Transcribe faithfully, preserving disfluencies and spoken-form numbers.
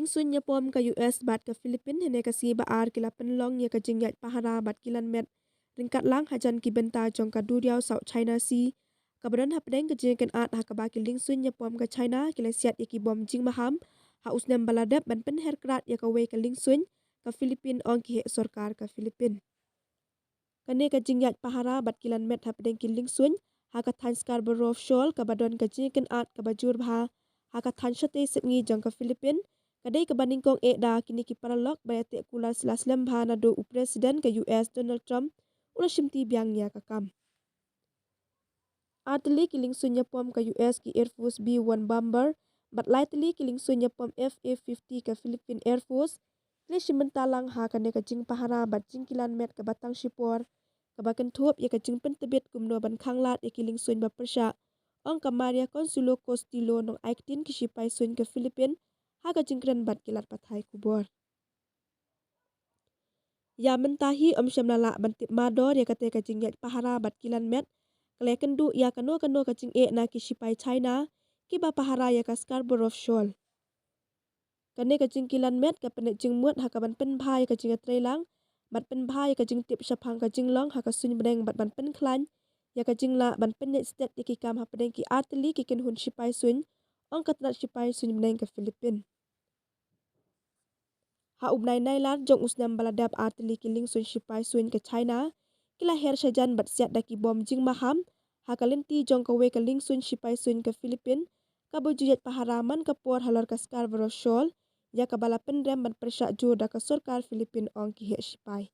Suiñ ïapom ka U S bad ka Philippines hynne ka sngi Ba-ar ki la pynlong ïa ka jingïaid pahara bad ki lan met ryngkat lang hajan ki bynta jong ka duriaw South China Sea, kaba don hapdeng ka jingkynad ha kaba ki liengsuiñ ïapom ka China ki la siat ïa ki bom jingmaham ha u snem ba la dep ban pynher krad ïa kawei ka liengsuiñ ka Philippines, ong ki heh sorkar ka Philippines. Kane ka jingïaid pahara bad ki lan met hapdeng ki liengsuiñ ha ka thaiñ Scarborough Shoal, kaba don ka jingkynad kaba jur bha ha ka thaiñ shatei sepngi jong ka Philippines, ka dei kaba nyngkong eh da kine ki paralok ba ïateh kular sla slem bha naduh u President ka U S Donald Trump u la shimti biang ïa ka kam. Ar tylli ki liengsuiñ ïapom ka U S ki Air Force B one bomber bad lai tylli ki liengsuiñ ïapom F A fifty ka Philippine Air Force ki la shim bynta lang ha kane ka jingpahara bad jingkilan met kaba tang shipor, kaba kynthup ïa ka jingpyntbit kumno ban khanglad ïa ki liengsuiñ ba pyrshah, ong ka Maria Consuelo Costillo, nongai ktien ki shipai suiñ ka Philippines, ha ka jingkren bad ki lad pathai khubor. Ïa mynta hi ym shym la lah ban tip mardor ïa kata ka jingïaid pahara bad kilan met, ka la ïakynduh ïa kano kano ka jingeh na ki shipai China kiba pahara ïa ka Scarborough Shoal. Kane ka jingkilan met ka pynneh jingmut ha kaban pynbha ïa ka jingïatreilang bad pynbha ïa ka jingtip shaphang ka jinglong ha ka suiñ bneng bad ban pynkhlaiñ ïa ka jinglah ban pynïaid stet ïa ki kam hapdeng ki ar tylli ki kynhun shipai suiñ, ong ka tnat shipai suiñ bneng ka Philippines. Ha u bnai Nailar jong u snem ba la dep, ar tylli ki liengsuiñ shipai suiñ ka China ki la her shajan bad siat da ki bom jingmaham ha ka lynti jong kawei ka liengsuiñ shipai suiñ ka Philippines, kaba ju ïaid pahara man ka por halor ka Scarborough Shoal, ïa kaba la pynrem ban pyrshah jur da ka sorkar Philippines, ong ki heh shipai.